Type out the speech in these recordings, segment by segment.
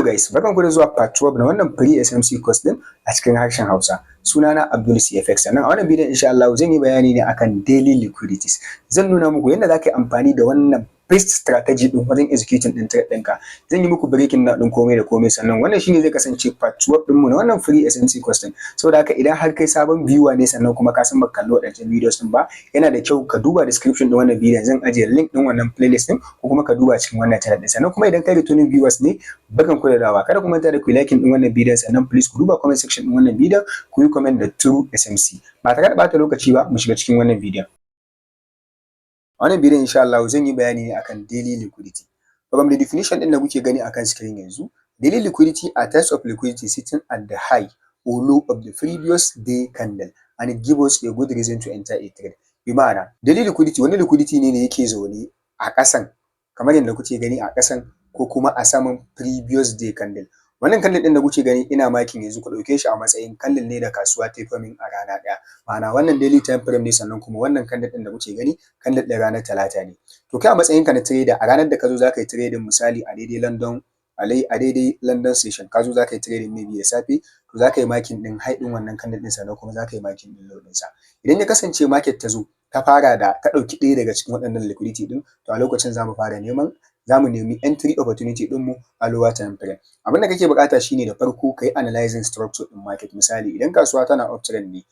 Guys, barkanku da zuwa part 12 na wannan free SMC course din a cikin harshen Hausa. Sunana Abdul CFX. Sannan a wannan bidiyon, insha Allah, zan yi bayani ne akan daily liquidities. Zan nuna muku yadda za ka yi amfani da wannan best strategy din wajen executing din trade ɗinka. Zan yi muku breaking na ɗin komai da komai. Sannan wannan shine zai kasance part 12 ɗinmu na wannan free SMC course din. Saboda haka, idan har kai sabon viewer ne, sannan kuma ka san baka kalli waɗancan videos din ba, yana da kyau ka duba description din wannan bidiyon, zan ajiye link din wannan playlist din, ko kuma ka duba cikin wannan channel din. Sannan kuma idan kai returning viewers ne, barkan ku da dawowa. Kada ku manta da ku liking din wannan bidiyon, sannan please ku duba comment section din wannan bidiyon, ku yi comment da true SMC. Ba tare da ɓata lokaci ba, mu shiga cikin wannan bidiyon. A wannan bidiyon, insha Allah, zan yi bayani ne akan daily liquidity. From the definition din da kuke gani akan screen yanzu, daily liquidity are types of liquidity sitting at the high or low of the previous day candle, and it gives us a good reason to enter a trade. Bi ma'ana, daily liquidity wani liquidity ne da yake zaune a ƙasan, kamar yadda kuke gani, a ƙasan ko kuma a saman previous day candle. Wannan candle ɗin da kuke gani ina marking yanzu, ku ɗauke shi a matsayin candle ne da kasuwa ta yi forming a rana ɗaya. Ma'ana, wannan daily time frame ne, sannan kuma wannan candle ɗin da kuke gani, candle ɗin ranar Talata ne. To, kai a matsayinka na trader, a ranar da ka zo za ka yi trading, misali a daidai London session, ka zo za ka yi trading maybe da safe, to za ka yi marking ɗin high ɗin wannan candle ɗin, sannan kuma za ka yi marking ɗin low ɗinsa. Idan ya kasance market ta zo ta fara da ta ɗauki ɗaya daga cikin waɗannan liquidity ɗin, to a lokacin za mu nemi entry opportunity ɗinmu a lower time frame. Abin da kake buƙata shine, da farko ka yi analyzing structure ɗin market. Misali, idan kasuwa tana uptrend ne,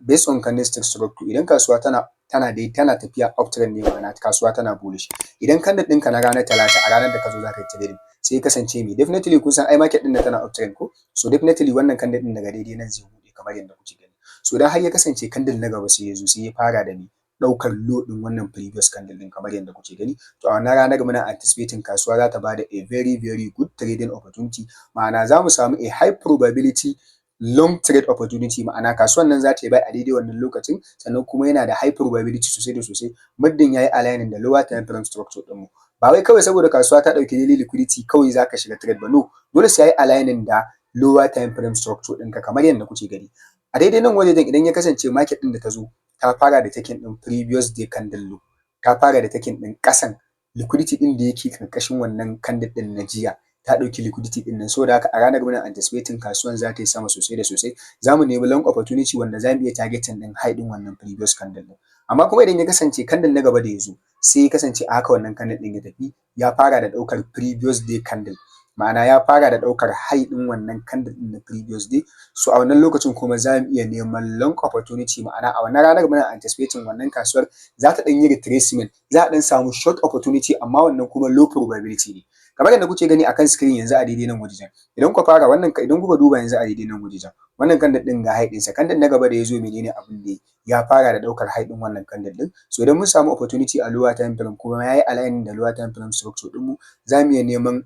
based on candlestick structure, idan kasuwa tana tafiya uptrend ne, ma'ana kasuwa tana bullish. Idan candle ɗinka na ranar Talata, a ranar da ka zo za ka yi trading, sai ya kasance me? Definitely kun san ai market ɗin nan tana uptrend ko? So definitely wannan candle ɗin daga daidai nan zai buɗe, kamar yadda kuke gani. So idan har ya kasance candle na gaba sai ya zo sai ya fara da me? Ɗaukar low ɗin wannan previous candle ɗin, kamar yadda kuke gani. To, a wannan ranar muna anticipating kasuwa za ta bada a very very good trading opportunity, ma'ana za mu samu a high probability long trade opportunity. Ma'ana, kasuwan nan za ta yi buy a daidai wannan lokacin, sannan kuma yana da high probability sosai da sosai, muddin ya yi aligning da lower time frame structure ɗinmu. Ba wai kawai saboda kasuwa ta ɗauki daily liquidity kawai za ka shiga trade ba, no, dole sai ya yi aligning da lower time frame structure ɗinka, kamar yadda kuke gani. A daidai nan wajejen, idan ya kasance market ɗin da ta zo ta fara da taking ɗin previous day candle low, ta fara da taking ɗin ƙasan liquidity ɗin da yake ƙarƙashin wannan candle ɗin na jiya, ta ɗauki liquidity ɗin nan. Saboda haka, a ranar muna anticipating kasuwan za ta yi sama sosai da sosai, za mu nemi long opportunity wanda za mu iya targeting ɗin high ɗin wannan previous candle ɗin. Amma kuma idan ya kasance candle na gaba da ya zo, sai ya kasance a haka wannan candle ɗin ya tafi, ya fara da ɗaukar previous day candle, ma'ana ya fara da ɗaukar high ɗin wannan candle ɗin na previous day, so a wannan lokacin kuma za mu iya neman long opportunity. Ma'ana, a wannan ranar muna anticipating wannan kasuwar za ta ɗan yi retracement, za a ɗan samu short opportunity, amma wannan kuma low probability ne. Kamar yadda kuke gani akan screen yanzu a daidai nan wajejen, idan kuka fara wannan, idan kuka duba yanzu a daidai nan wajejen, wannan candle ɗin ga high ɗinsa. Candle na gaba da ya zo, menene abin da ya fara da ɗaukar high ɗin wannan candle ɗin? So idan mun samu opportunity a lower time frame, kuma ya yi aligning da lower time frame structure ɗinmu, za mu iya neman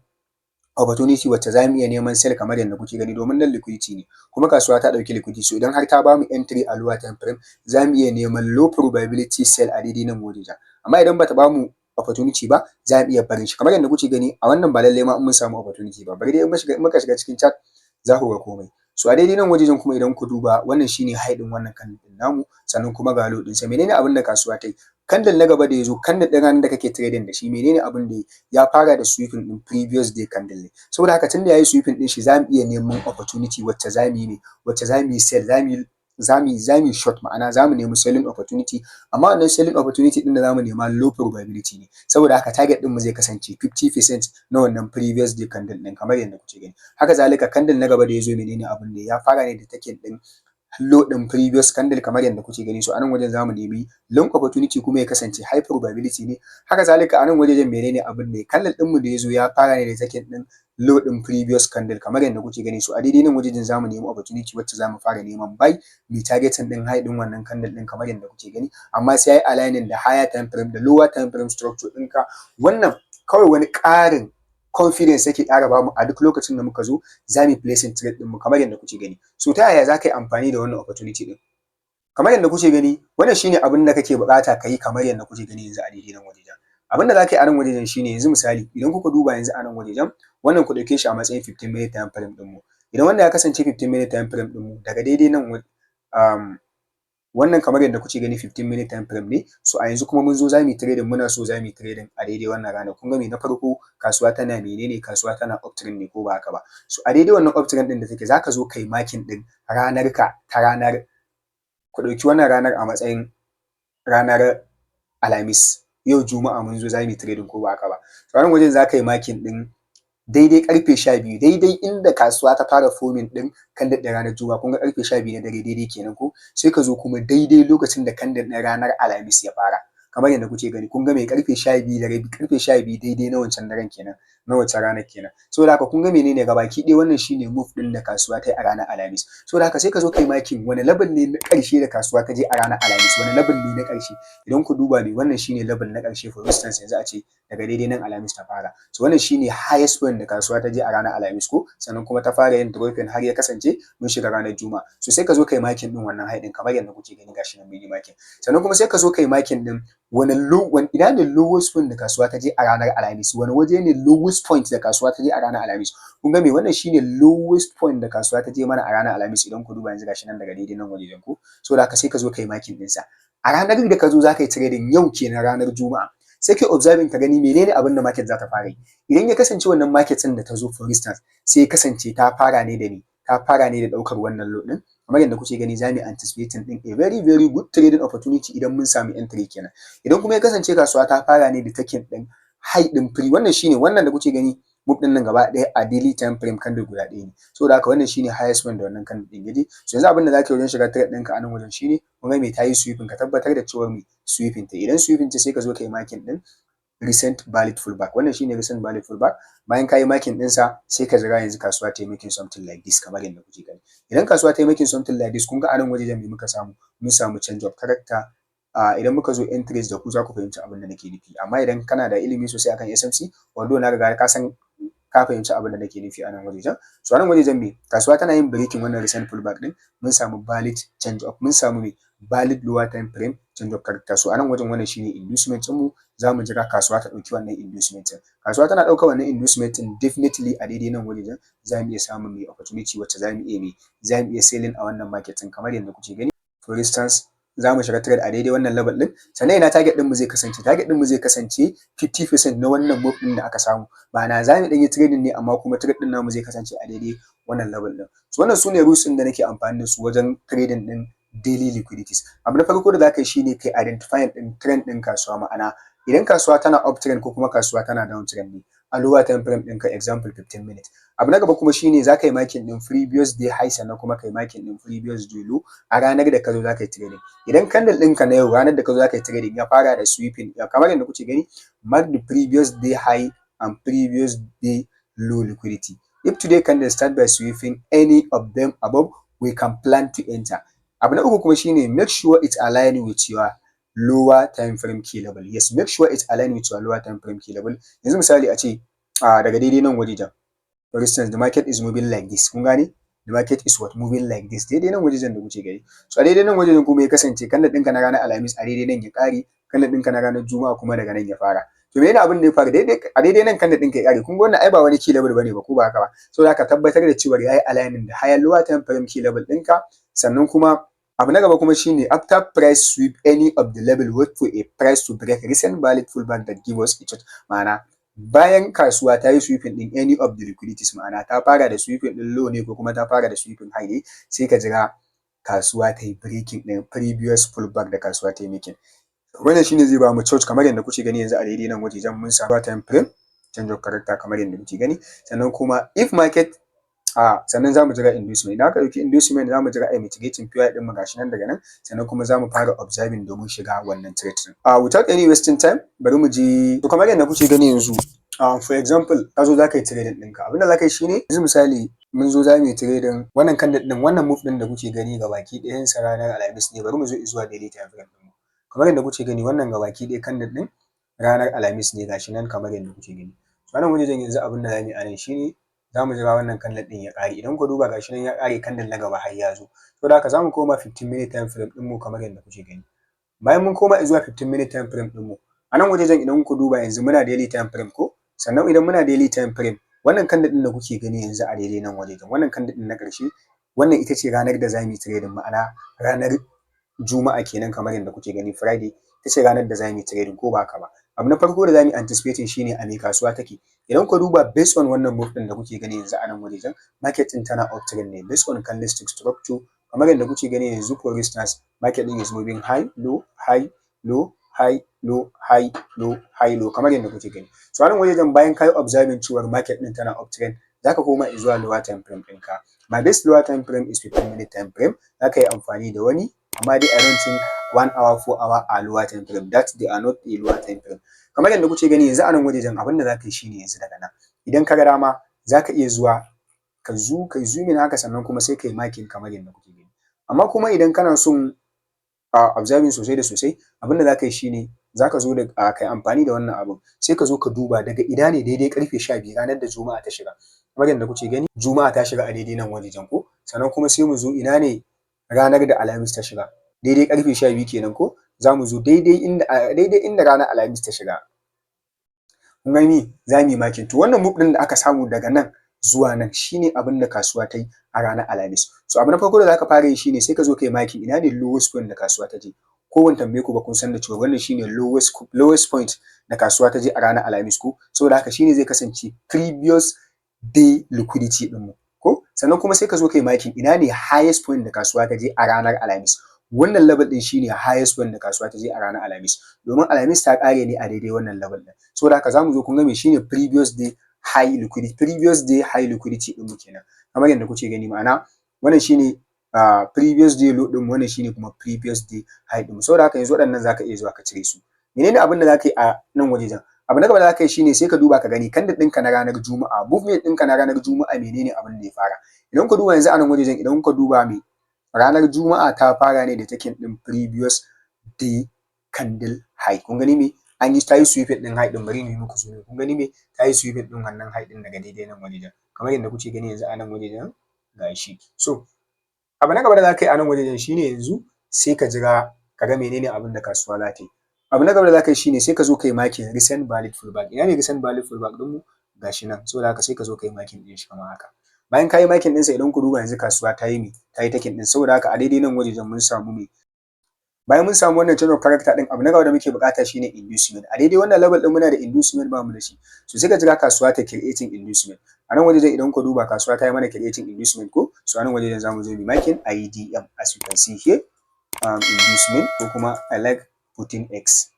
opportunity wacce za mu iya neman sell, kamar yadda kuke gani, domin nan liquidity ne kuma kasuwa ta ɗauki liquidity. So idan har ta bamu entry a lower time frame, za mu iya neman low probability sell a daidai nan wajejen. Amma idan bata bamu opportunity ba, za mu iya barin shi, kamar yadda kuke gani a wannan. Ba lallai ma in mun samu opportunity ba, bari dai in muka shiga cikin chart za ku ga komai. So a daidai nan wajejen kuma, idan ku duba, wannan shine high ɗin wannan candle ɗin namu, sannan kuma ga low ɗinsa. Menene abin da kasuwa ta yi? Candle na gaba da ya zo, candle ɗin ranar da kake trading da shi, menene abin da ya fara da? Sweeping ɗin previous day candle ne. Saboda haka, tunda ya yi sweeping ɗin shi, za mu iya neman opportunity wacce za mu yi ne wacce za mu yi sell, za mu yi short, ma'ana za mu nemi selling opportunity. Amma wannan selling opportunity ɗin da za mu nema low probability ne. Saboda haka, target ɗinmu zai kasance 50% na wannan previous day candle ɗin, kamar yadda kuke gani. Haka zalika, candle na gaba da ya zo, menene abin da ya fara ne da taking ɗin? Low ɗin previous candle, kamar yadda kuke gani. So a nan wajen za mu nemi long opportunity, kuma ya kasance high probability ne. Haka zalika, a nan wajejen, menene abin da candle ɗinmu da ya zo ya fara ne da taking ɗin? Low ɗin previous candle, kamar yadda kuke gani. So a daidai nan wajejen za mu nemi opportunity wacce za mu fara neman buy, mu targeting ɗin high ɗin wannan candle ɗin, kamar yadda kuke gani, amma sai ya yi aligning da higher time frame da lower time frame structure ɗinka. Wannan kawai wani ƙarin confidence yake ƙara bamu a duk lokacin da muka zo za mu yi placing trade ɗinmu, kamar yadda kuke gani. So ta yaya za ka yi amfani da wannan opportunity ɗin? Kamar yadda kuke gani, wannan shine abin da kake buƙata ka yi. Kamar yadda kuke gani yanzu a daidai nan wajejen, abin da za ka yi a nan wajejen shine, yanzu misali, idan kuka duba yanzu a nan wajejen, wannan ku ɗauke shi a matsayin 15 minute time frame ɗinmu. Idan wannan ya kasance 15 minute time frame ɗinmu, daga daidai nan Wannan kamar yadda kuke gani 15 minute time frame ne. So a yanzu kuma mun zo za mu yi trading, muna so za mu yi trading a daidai wannan ranar. Kun ga me? Na farko, kasuwa tana menene? Kasuwa tana uptrend ne, ko ba haka ba? So a daidai wannan uptrend din da take, zaka zo kai marking din ranar ka ta ranar, ku ɗauki wannan ranar a matsayin ranar Alhamis, yau Juma'a, mun zo za mu yi trading, ko ba haka ba? So a nan wajen za ka yi marking din daidai karfe 12, daidai inda kasuwa ta fara forming din candle ɗin ranar Juma'a. Kun ga karfe 12 na dare daidai kenan ko? Sai ka zo kuma daidai lokacin da candle ɗin ranar Alhamis ya fara, kamar yadda kuke gani. Kun ga mai? Karfe 12:30, karfe 12 daidai na wancan daren kenan, na wancan ranar kenan. Saboda haka kun ga menene? Gabaki ɗaya wannan shine move ɗin da kasuwa ta yi a ranar Alhamis. Saboda haka sai ka zo kai marking wani level ne na ƙarshe da kasuwa ta je a ranar Alhamis, wani level ne na ƙarshe. Idan ku duba me, wannan shine level na ƙarshe. For instance, yanzu a ce daga daidai nan Alhamis ta fara. So wannan shine highest point da kasuwa ta je a ranar Alhamis ko? Sannan kuma ta fara yin dropping har ya kasance mun shiga ranar Juma'a. So sai ka zo kai marking din wannan high din, kamar yadda kuke gani, gashi nan mun yi marking. Sannan kuma sai ka zo kai marking din wani low, wani ina ne lowest point da kasuwa ta je a ranar Alhamis, wani waje ne lowest point da kasuwa ta je a ranar Alhamis. Kun ga me? Wannan shine lowest point da kasuwa ta je mana a ranar Alhamis. Idan ku duba yanzu, gashi nan daga daidai nan wajejen ku. So da haka sai ka zo kai marking ɗinsa a ranar da ka zo za ka yi trading, yau kenan, ranar Juma'a. Sai kai observing ka gani menene abin da market za ta fara yi. Idan ya kasance wannan market ɗin da ta zo, for instance, sai ya kasance ta fara ne da ni ta fara ne da ɗaukar wannan low ɗin, kamar yadda kuke gani, za mu anticipating ɗin a very very good trading opportunity idan mun samu entry kenan. Idan kuma ya kasance kasuwa ta fara ne da taking ɗin high ɗin pre, wannan shine wannan da kuke gani, move ɗin nan gaba ɗaya a daily time frame candle guda ɗaya ne. Saboda haka wannan shine highest point da wannan candle ɗin ya je. So yanzu abin da zaka yi wajen shiga trade ɗinka a nan wajen shine, kun ga me? Ta yi sweeping. Ka tabbatar da cewa me? Sweeping ta. Idan sweeping ta, sai ka zo ka yi marking ɗin recent valid pullback. Wannan shine recent valid pullback. Bayan ka yi marking ɗinsa, sai ka jira yanzu kasuwa ta yi making something like this, kamar yadda kuke gani. Idan kasuwa ta yi making something like this, kun ga a nan wajejen me muka samu? Mun samu change of character. Idan muka zo entries da ku, za ku fahimci abin da nake nufi. Amma idan kana da ilimi sosai akan SMC, although na riga ka san, ka fahimci abin da nake nufi a nan wajejen. So a nan wajejen me? Kasuwa tana yin breaking wannan recent pullback din, mun samu valid change of, mun samu me? Valid lower time frame change of character. So a nan wajen wannan shine inducement ɗinmu. Za mu jira kasuwa ta ɗauki wannan inducement ɗin. Kasuwa tana ɗaukar wannan inducement ɗin, definitely a daidai nan wajejen za mu iya samun mai opportunity wacce za mu iya mai za mu iya selling a wannan market ɗin, kamar yadda kuke gani. For instance, za mu shiga trade a daidai wannan level ɗin. Sannan ina target ɗinmu zai kasance? Target ɗinmu zai kasance 50% na wannan move ɗin da aka samu, ma'ana za mu ɗan yi trading ne, amma kuma trade ɗin namu zai kasance a daidai wannan level ɗin. So wannan su ne rules ɗin da nake amfani da su wajen trading ɗin daily liquidities. Abu na farko da za ka yi shine kai identifying ɗin trend ɗin kasuwa, ma'ana idan kasuwa tana uptrend ko kuma kasuwa tana downtrend ne a lower time frame ɗinka, example 15 minutes. Abu na gaba kuma shine za ka yi marking ɗin previous day high, sannan kuma ka yi marking ɗin previous day low a ranar da ka zo za ka yi trading. Idan candle ɗinka na yau, ranar da ka zo za ka yi trading, ya fara da sweeping, kamar yadda kuke gani, mark the previous day high and previous day low liquidity. If today candle start by sweeping any of them above, we can plan to enter. Abu na uku kuma shine make sure it align with your lower time frame key level. Yes, make sure it align with your lower time frame key level. Yanzu misali a ce daga daidai nan wajejen, for instance, the market is moving like this. Kun gane? The market is what? Moving like this, daidai nan wajejen da kuke gani. So a daidai nan wajejen kuma ya kasance candle ɗinka na ranar Alhamis a daidai nan ya ƙare, candle ɗinka na ranar Juma'a kuma daga nan ya fara. To menene abin da ya faru daidai a daidai nan candle ɗinka ya ƙare? Kun ga wannan ai ba wani key level bane ba, ko ba haka ba? So za ka tabbatar da cewa yayi aligning da higher lower time frame key level ɗinka. Sannan kuma abu na gaba kuma shine after price sweep any of the level, wait for a price to break recent valid pullback that give us a CHoCH. Ma'ana bayan kasuwa ta yi sweeping din any of the liquidities, ma'ana ta fara da sweeping din low ne ko kuma ta fara da sweeping high ne, sai ka jira kasuwa ta yi breaking din previous pullback da kasuwa ta yi making. Wannan shine zai ba mu CHoCH, kamar yadda kuke gani. Yanzu a daidai nan wajejen mun samu time frame change of character, kamar yadda kuke gani. Sannan kuma if market a sannan za mu jira inducement. Idan aka ɗauki inducement, za mu jira a mitigating POI ɗin mu, gashi nan daga nan. Sannan kuma za mu fara observing domin shiga wannan trade ɗin. Without any wasting time, bari mu je. To, kamar yadda kuke gani yanzu, for example, ka zo za ka yi trading ɗinka, abinda za ka yi shine, yanzu misali mun zo za mu yi trading wannan candle ɗin, wannan move ɗin da kuke gani gabaki ɗayan sa ranar Alhamis ne. Bari mu zo zuwa daily time frame ɗin mu. Kamar yadda kuke gani, wannan gabaki ɗaya candle ɗin ranar Alhamis ne, gashi nan kamar yadda kuke gani. So anan wajejen yanzu abin da za mu yi a nan shine za mu jira wannan candle ɗin ya ƙare. Idan kuka duba, gashi nan ya ƙare, candle na gaba har ya zo. Saboda haka za mu koma 15 minute time frame ɗinmu, kamar yadda kuke gani. Bayan mun koma zuwa 15 minute time frame ɗinmu, a nan wajejen idan kuka duba, yanzu muna daily time frame ko? Sannan idan muna daily time frame, wannan candle ɗin da kuke gani yanzu a daidai nan wajejen, wannan candle ɗin na ƙarshe, wannan ita ce ranar da za mu yi trading, ma'ana ranar Juma'a kenan, kamar yadda kuke gani, Friday ita ce ranar da za mu yi trading, ko ba haka ba? Abu na farko da za mu yi anticipating shine a me kasuwa take. Idan ku duba, based on wannan move ɗin da kuke gani yanzu a nan wajejen, market ɗin tana uptrend ne based on candlestick structure, kamar yadda kuke gani yanzu. For instance, market ɗin is moving high, low, high, low, high, low, high, low, high, low, kamar yadda kuke gani. So a nan wajejen, bayan ka yi observing cewar market ɗin tana uptrend, za ka koma zuwa lower time frame ɗinka. My best lower time frame is 15 minute time frame. Za ka yi amfani da wani, amma dai I don't think 1 hour, 4 hour a lower time frame, that they are not a lower time frame. Kamar yadda kuke gani yanzu a nan wajejen, abin da za ka yi shine, yanzu daga nan, idan ka ga dama, za ka iya zuwa ka yi zooming haka, sannan kuma sai ka yi marking kamar yadda kuke gani. Amma kuma idan kana son observing sosai da sosai, abin da za ka yi shine za ka zo da ka yi amfani da wannan abun, sai ka zo ka duba daga ina ne daidai karfe 12 ranar da Juma'a ta shiga. Kamar yadda kuke gani, Juma'a ta shiga a daidai nan wajejen, ko? Sannan kuma sai mu zo, ina ne ranar da Alhamis ta shiga? Daidai karfe 12 kenan, ko? Za mu zo daidai inda ranar Alhamis ta shiga. Kun gani, za mu yi marking. To, wannan move ɗin da aka samu daga nan zuwa nan shine abin da kasuwa ta yi a ranar Alhamis. So abu na farko da za ka fara yi shine sai ka zo ka yi marking ina ne lowest point da kasuwa ta je. Ko ban tambaye ku ba, kun san da cewa wannan shine lowest point da kasuwa ta je a ranar Alhamis, ko? Saboda haka shine zai kasance previous day liquidity ɗinmu, ko? Sannan kuma sai ka zo ka yi marking ina ne highest point da kasuwa ta je a ranar Alhamis. Wannan level ɗin shine highest point da kasuwa ta je a ranar Alhamis, domin Alhamis ta ƙare ne a daidai wannan level ɗin. Saboda haka za mu zo, kun ga me shine previous day high liquidity? Previous day high liquidity ɗinmu kenan, kamar yadda kuke gani. Ma'ana, wannan shine previous day low ɗin, wannan shine kuma previous day high ɗin. Saboda haka yanzu waɗannan zaka iya zuwa ka cire su. Menene abin da zaka yi a nan wajejen? Abu na gaba da zaka yi shine sai ka duba ka gani candle ɗinka na ranar Juma'a, movement ɗinka na ranar Juma'a, menene abin da ya fara? Idan ka duba yanzu a nan wajejen, idan ka duba me ranar Juma'a ta fara ne da taking ɗin previous day candle high. Kun gani me an yi? Ta yi sweeping ɗin high ɗin. Bari mu yi muku zoom. Kun gani me ta yi sweeping ɗin wannan high ɗin daga daidai nan wajejen, kamar yadda kuke gani yanzu a nan wajejen, gashi. So abu na gaba da za ka yi a nan wajejen shine yanzu sai ka jira ka ga menene abin da kasuwa za ta yi. Abu na gaba da za ka yi shine sai ka zo ka yi marking recent valid pullback. Ina ne recent valid pullback ɗinmu? Gashi nan. Saboda haka sai ka zo ka yi marking ɗin shi kamar haka. Bayan ka yi marking ɗinsa, idan ku duba yanzu, kasuwa ta yi me? Ta yi taking ɗin. Saboda haka a daidai nan wajejen mun samu me? Bayan mun samu wannan change of character ɗin, abu na gaba da muke buƙata shine inducement. A daidai wannan level ɗin muna da inducement? Ba mu da shi. So sai ka jira kasuwa ta creating inducement. A nan wajejen, idan ku duba, kasuwa ta yi mana creating inducement, ko? So a nan wajejen za mu zo mu marking IDM, as you can see here, inducement, ko kuma I like putting X.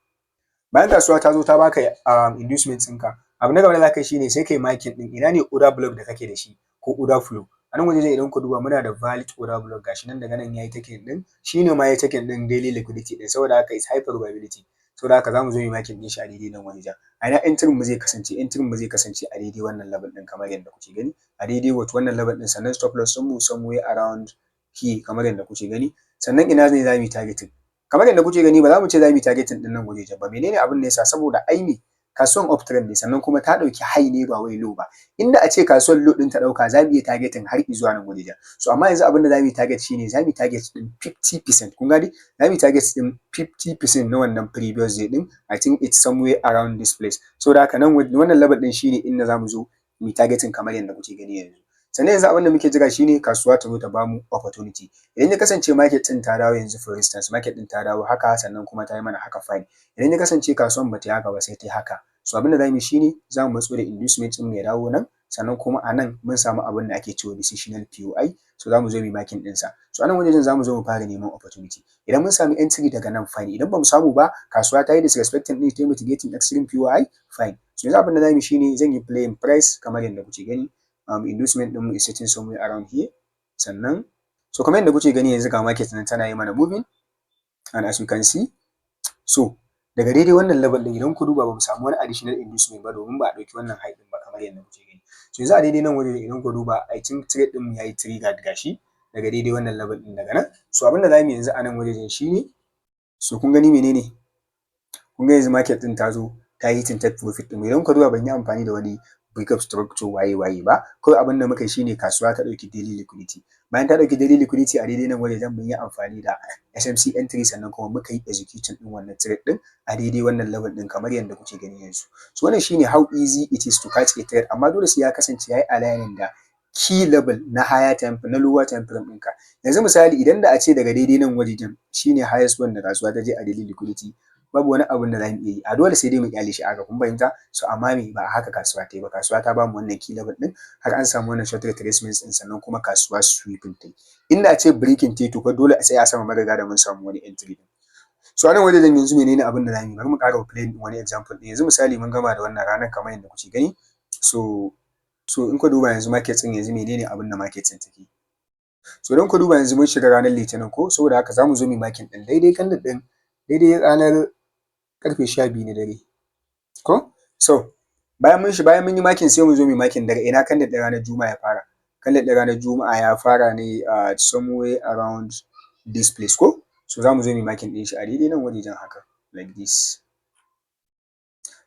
Bayan kasuwa ta zo ta baka inducement ɗinka, abu na gaba da za ka yi shine sai ka yi marking ɗin ina ne order block da kake da shi ko order flow. A nan wajejen, idan ku duba, muna da valid order block. Gashi nan, daga nan yayi taking ɗin, shine ma yayi taking ɗin daily liquidity ɗin. Saboda haka is high probability. Saboda haka za mu zo mu yi marking ɗin shi a daidai nan wajejen. A ina entry mu zai kasance? Entry mu zai kasance a daidai wannan level ɗin, kamar yadda kuke gani, a daidai wato wannan level ɗin. Sannan stop loss ɗin mu somewhere around here, kamar yadda kuke gani. Sannan ina ne za mu yi targeting? Kamar yadda kuke gani, ba za mu ce za mu yi targeting ɗin nan wajejen ba. Menene abin da yasa? Saboda ai me kasuwan uptrend ne, sannan kuma ta ɗauki high ne, ba wai low ba. Inda a ce kasuwan low ɗin ta ɗauka, za mu iya targeting har zuwa nan wajejen. So amma yanzu abin da za mu yi target shine za mu yi target ɗin 50%. Kun gane? Za mu yi target ɗin 50% na wannan previous day ɗin. I think it's somewhere around this place. Saboda haka nan wannan level ɗin shine inda za mu zo mu yi targeting, kamar yadda kuke gani yanzu. Sannan yanzu abin da muke jira shine kasuwa ta zo ta bamu opportunity. Idan ya kasance market ɗin ta dawo yanzu, for instance, market ɗin ta dawo haka, sannan kuma ta yi mana haka, fine. Idan ya kasance kasuwan ba ta yi haka ba, sai ta yi haka, so abin da za mu yi shine za mu matso da inducement ɗin mu ya dawo nan. Sannan kuma a nan mun samu abin da ake cewa decisional POI, so za mu zo mu yi marking ɗinsa. So a nan wajejen za mu zo mu fara neman opportunity. Idan mun samu entry daga nan, fine. Idan ba mu samu ba, kasuwa ta yi disrespecting ɗin, ta yi mitigating extreme POI, fine. So yanzu abin da za mu yi shine zan yi playing price, kamar yadda kuke gani. Inducement ɗinmu is sitting somewhere around here. Sannan so kamar yadda kuke gani yanzu, ga market nan tana yi mana moving, and as you can see, so daga daidai wannan level ɗin, idan ku duba, ba mu samu wani additional inducement ba, domin ba a ɗauki wannan high ɗin ba, kamar yadda kuke gani. So yanzu a daidai nan wajen, idan ku duba, I think trade ɗin mu yayi triggered. Gashi daga daidai wannan level ɗin, daga nan. So abin da za mu yi yanzu a nan wajejen shine, so kun gani menene? Kun ga yanzu market ɗin ta zo ta yi hitting take profit ɗin. Idan ku duba, ban yi amfani da wani break of structure waye waye ba. Kawai abin da muka yi shine kasuwa ta ɗauki daily liquidity. Bayan ta ɗauki daily liquidity a daidai nan wajejen, mun yi amfani da SMC entry, sannan kuma muka yi executing ɗin wannan trade ɗin a daidai wannan level ɗin, kamar yadda kuke gani yanzu. So wannan shine how easy it is to catch a trade, amma dole sai ya kasance ya yi aligning da Key level na higher time, na lower time frame ɗinka. Yanzu misali, idan da a ce daga daidai nan wajejen shine highest point da kasuwa ta je a daily liquidity, babu wani abun da za mu iya yi, a dole sai dai mu kyale shi haka. Kun fahimta? So amma me, ba haka kasuwa ta yi ba. Kasuwa ta bamu wannan key level ɗin, har an samu wannan short retracement ɗin, sannan kuma kasuwa sweeping ta yi. Inda a ce breaking ta yi, to fa dole a sai a sama mun riga da mun samu wani entry. So a nan wajejen yanzu menene abin da za mu yi? Bari mu ƙara play wani example ɗin. Yanzu misali, mun gama da wannan ranar kamar yadda kuke gani. So in ka duba yanzu market ɗin, yanzu menene abin da market ɗin take? So idan ku duba yanzu, mun shiga ranar Litinin ko? Saboda haka za mu zo mu yi marking ɗin daidai candle ɗin daidai ranar karfe 12 na dare ko. So bayan mun yi marking, sai mu zo mu yi marking daga ina candle ɗin ranar Juma'a ya fara. Candle ɗin ranar Juma'a ya fara ne a somewhere around this place ko. So za mu zo mu yi marking ɗin shi a daidai nan wajejen haka, like this.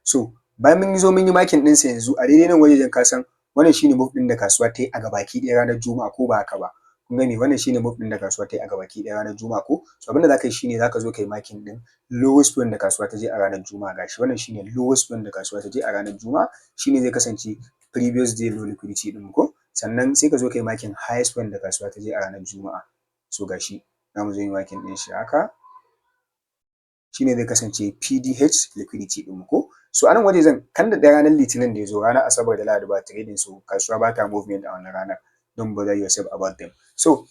So bayan mun zo mun yi marking ɗinsa yanzu a daidai nan wajejen, ka san wannan shine move ɗin da kasuwa ta yi a gabaki ɗaya ranar Juma'a, ko ba haka ba? Kun gani, wannan shine move ɗin da kasuwa ta yi a gabaki ɗaya ranar Juma'a ko. So abin da za ka yi shine za ka zo ka yi marking ɗin lowest point da kasuwa ta je a ranar Juma'a. Gashi, wannan shine lowest point da kasuwa ta je a ranar Juma'a, shine zai kasance previous day low liquidity ɗin ko. Sannan sai ka zo ka yi marking highest point da kasuwa ta je a ranar Juma'a. So gashi, za mu zo mu yi marking ɗin shi haka, shine zai kasance PDH liquidity ɗin ko. So a nan wajejen, candle ɗin ranar Litinin da ya zo, ranar Asabar da Lahadi ba trading, so kasuwa ba ta movement a wannan ranar, don't bother yourself about them. So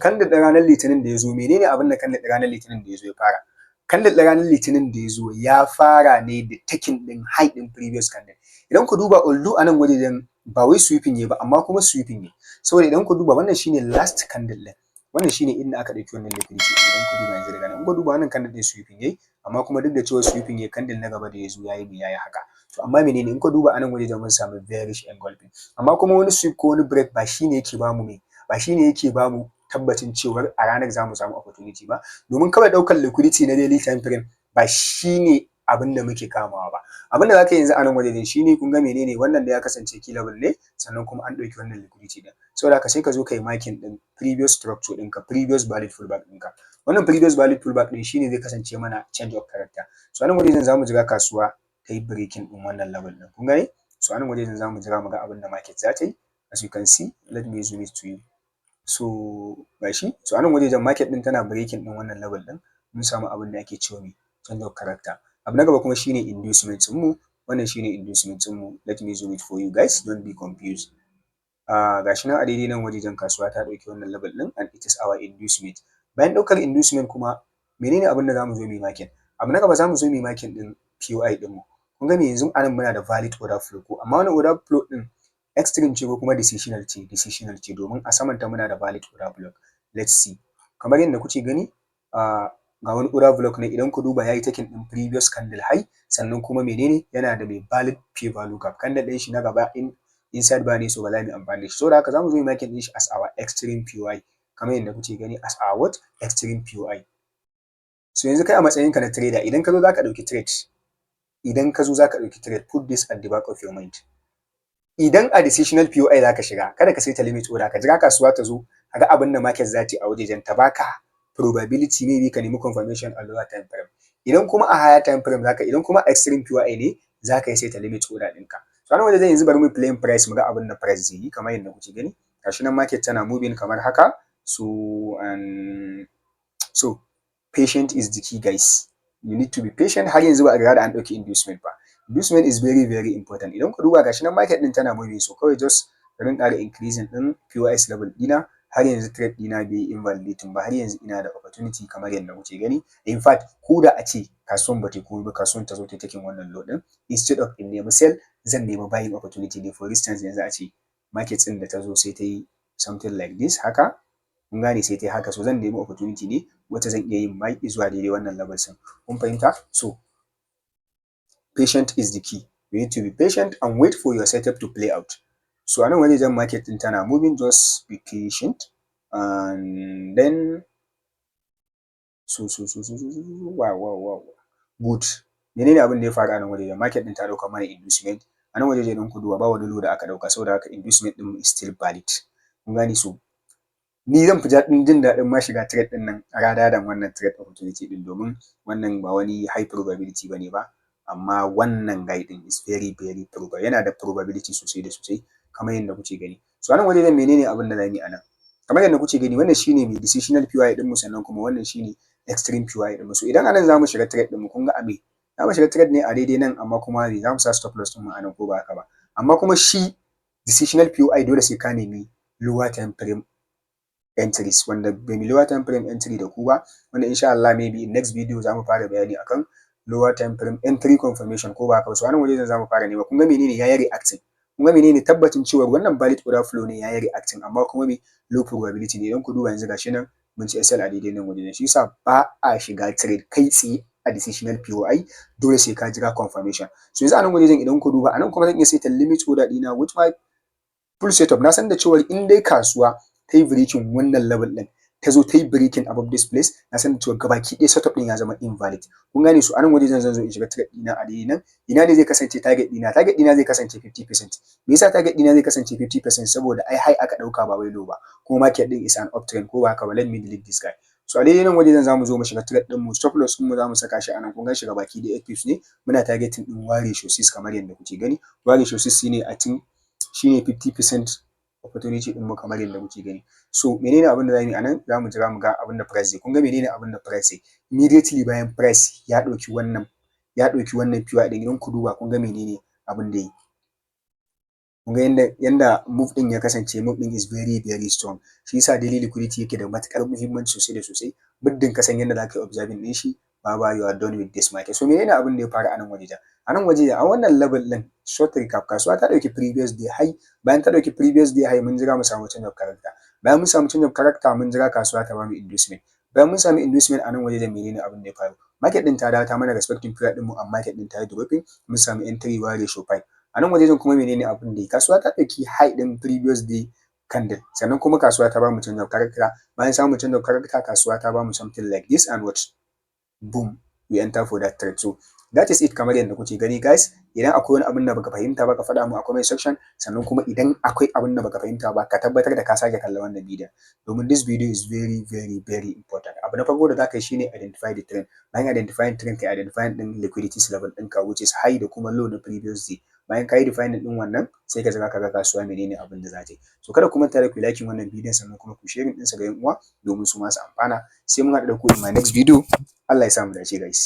candle ɗin ranar Litinin da ya zo, menene abin da candle ɗin ranar Litinin da ya zo ya fara? Candle ɗin ranar Litinin da ya zo ya fara ne da taking ɗin high ɗin previous candle. Idan ku duba, although a nan wajejen ba wai sweeping ne ba, amma kuma sweeping ne, saboda idan ku duba, wannan shine last candle ɗin, wannan shine inda aka ɗauki wannan liquidity. Idan ku duba yanzu daga nan, in ku duba wannan candle ɗin, sweeping yayi, amma kuma duk da cewa sweeping yayi, candle na gaba da ya zo yayi me? Yayi haka. To amma menene? In ka duba a nan wajejen, mun samu bearish engulfing, amma kuma wani sweep ko wani break ba shine yake bamu me, ba shine yake bamu tabbacin cewar a ranar za mu samu opportunity ba, domin kawai ɗaukar liquidity na daily time frame ba shine abin da muke kamawa ba. Abin da za ka yi yanzu a nan wajejen shine, kun ga menene wannan? Da ya kasance key level ne, sannan kuma an ɗauki wannan liquidity ɗin. Saboda haka sai ka zo ka yi marking ɗin previous structure ɗinka, previous valid pullback ɗinka. Wannan previous valid pullback ɗin shine zai kasance mana change of character. So a nan wajejen za mu jira kasuwa ta yi breaking ɗin wannan level ɗin. Kun gane? So a nan wajejen za mu jira mu ga abin da market za ta yi. As you can see, let me zoom it to you. So gashi, so a nan wajejen market ɗin tana breaking ɗin wannan level ɗin, mun samu abin da ake cewa me? Change of character. Abu na gaba kuma shine inducement ɗinmu. Wannan shine inducement ɗinmu. Let me zoom it for you guys, don't be confused. Gashi nan, a daidai nan wajejen kasuwa ta ɗauki wannan level ɗin, and it is our inducement. Bayan ɗaukar inducement kuma, menene abin da zamu zo mu yi marking? Abu na gaba, zamu zo mu yi marking ɗin POI ɗinmu. Kun ga me? Yanzu anan muna da valid order flow ko? Amma wannan order flow ɗin extreme ce ko kuma decisional ce? Decisional ce, domin a samanta muna da valid order block. Let's see. Kamar yadda kuke gani, ga wani order block ne. Idan ku duba, yayi taking ɗin previous candle high, sannan kuma menene? Yana da mai valid fair value gap. Candle ɗin shi na gaba in inside bar ne, so ba za mu yi amfani da shi. Saboda haka zamu zo mu marking ɗin shi as our extreme POI, kamar yadda kuke gani, as our what? Extreme POI. So yanzu kai a matsayinka na trader, idan ka zo zaka ɗauki trade, idan ka zo zaka ɗauki trade, put this at the back of your mind: idan a decisional POI zaka shiga, kada ka saita limit order. Ka jira kasuwa ta zo, ka ga abin da market za ta yi a wajejen, ta baka probability, maybe ka nemi confirmation a lower time frame. Idan kuma a higher time frame zaka, idan kuma extreme POI ne, zaka yi saita limit order ɗinka. So a nan wajejen yanzu bari mu playing price, mu ga abin da price zai yi. Kamar yadda kuke gani, gashi nan market tana moving kamar haka. So and so, patient is the key, guys. You need to be patient. Har yanzu ba a riga da an ɗauki inducement ba. Inducement is very very important. Idan ku duba, gashi nan market ɗin tana moving, so kawai just bari in ƙara increasing ɗin POS level ɗina. Har yanzu trade ɗina bai yi invalidating ba, har yanzu ina da opportunity kamar yadda kuke gani. In fact, ko da a ce kasuwan ba ta yi komai ba, kasuwan ta zo ta taking wannan low ɗin, instead of in nemi sell, zan nemi buying opportunity ne. For instance, yanzu a ce market ɗin da ta zo sai ta yi something like this haka, kun gane? Sai ta yi haka, so zan nemi opportunity ne wacce zan iya yin buy zuwa daidai wannan level ɗin. Kun fahimta? So patient is the key. You need to be patient and wait for your setup to play out. So a nan wajejen market ɗin tana moving, just be patient and then so wow, good. Menene abin da ya faru a nan wajejen? Market ɗin ta ɗauka mana inducement a nan wajejen. Ku duba, ba wani low da aka ɗauka, saboda haka inducement ɗin is still valid. Kun gane? So ni zan fi jin daɗin ma shiga trade ɗin nan rather than wannan trade opportunity ɗin, domin wannan ba wani high probability bane ba, amma wannan guy ɗin is very very probable, yana da probability sosai da sosai. Kamar yadda kuke gani, gashi nan market ɗin tana moving. So kamar yadda kuke gani. So anan wajejen, menene abin da zamu yi anan? Kamar yadda kuke gani, wannan shine mai decisional POI ɗinmu, sannan kuma wannan shine extreme POI ɗinmu. So idan anan zamu shiga trade ɗinmu, kun ga a me za mu shiga trade ne? A daidai nan, amma kuma me za mu sa? Stop loss ɗinmu a nan, ko ba haka ba? Amma kuma shi decisional POI, dole sai ka nemi lower time frame entries, wanda bai mi lower time frame entry da ku ba, wanda insha Allah maybe in next video za mu fara bayani akan lower time frame entry confirmation, ko ba haka ba? So anan wajen za mu fara nema. Kun ga menene? Yayi reacting. Kun ga menene tabbacin cewa wannan valid order flow ne? Yayi reacting, amma kuma me? Low probability ne. Idan ku duba yanzu, gashi nan mun ci SL a daidai nan wajen. Shi yasa ba a shiga trade kai tsaye a decisional POI, dole sai ka jira confirmation. So yanzu a nan wajen, idan ku duba anan kuma, zan iya saita limit order ɗina with my full setup. Na san da cewa in dai kasuwa ta yi breaking wannan level ɗin, ta zo ta yi breaking above this place, na san da cewa gabaki ɗaya setup ɗin ya zama invalid. Kun gane? So anan wajen zan zo in shiga trade ɗina a daidai nan. Ina ne zai kasance target ɗina? Target ɗina zai kasance 50%. Me yasa target ɗina zai kasance 50%? Saboda ai high aka ɗauka, ba wai low ba, kuma market ɗin is an uptrend, ko ba haka ba? Let me delete this guy. So a daidai nan wajen zamu zo mu shiga trade ɗin mu. Stop loss ɗin mu zamu saka shi a nan. Kun gan shi, gabaki ɗaya 8 pips ne. Muna targeting ɗin 1 ratio 6, kamar yadda kuke gani. 1 ratio 6 shine, I think, shine 50% opportunity ɗin mu, kamar yadda kuke gani. So menene abin da zamu yi a nan? Zamu jira mu ga abin da price zai. Kun ga menene abin da price zai? Immediately bayan price ya ɗauki wannan POI ɗin, idan ku duba, kun ga menene abin da yi? Kun ga yanda move ɗin ya kasance. Move ɗin is very very strong. Shi yasa daily liquidity yake da matuƙar muhimmanci sosai da sosai. Muddin ka san yadda za ka yi observing ɗin shi, baba, you are done with this market. So menene abin da ya faru a nan wajejen? A nan wajejen, a wannan level ɗin, short recap, kasuwa ta ɗauki previous day high. Bayan ta ɗauki previous day high, mun jira mu samu change of character. Bayan mun samu change of character, mun jira kasuwa ta bamu inducement. Bayan mun samu inducement, a nan wajejen menene abin da ya faru? Market ɗin ta dawo ta mana respecting period ɗin mu, amma market ɗin ta yi dropping. Mun samu entry 1 ratio 5. A nan wajejen kuma, menene abin da ya? Kasuwa ta ɗauki high ɗin previous day candle, sannan kuma kasuwa ta bamu change of character. Bayan samun change of character, kasuwa ta bamu something like this, and what? Boom, we enter for that trade. So that is it, kamar yadda kuke gani, guys. Idan akwai wani abin da baka fahimta ba, ka faɗa mu a comment section. Sannan kuma idan akwai abin da baka fahimta ba, ka tabbatar da ka sake kallon wannan bidiyon, domin this video is very very very important. Abu na farko da zaka yi shine identify the trend. Bayan identifying trend, kai identifying din liquidity level ɗinka, which is high da kuma low na previous day. Bayan ka yi defining din wannan, sai ka jira ka ga kasuwa menene abin da za ta yi. So kada ku manta da ku like wannan bidiyon, sannan kuma ku sharing ɗinsa ga 'yan uwa domin su ma su amfana. Sai mun haɗu da ku in my next video. Allah ya sa mu dace, guys.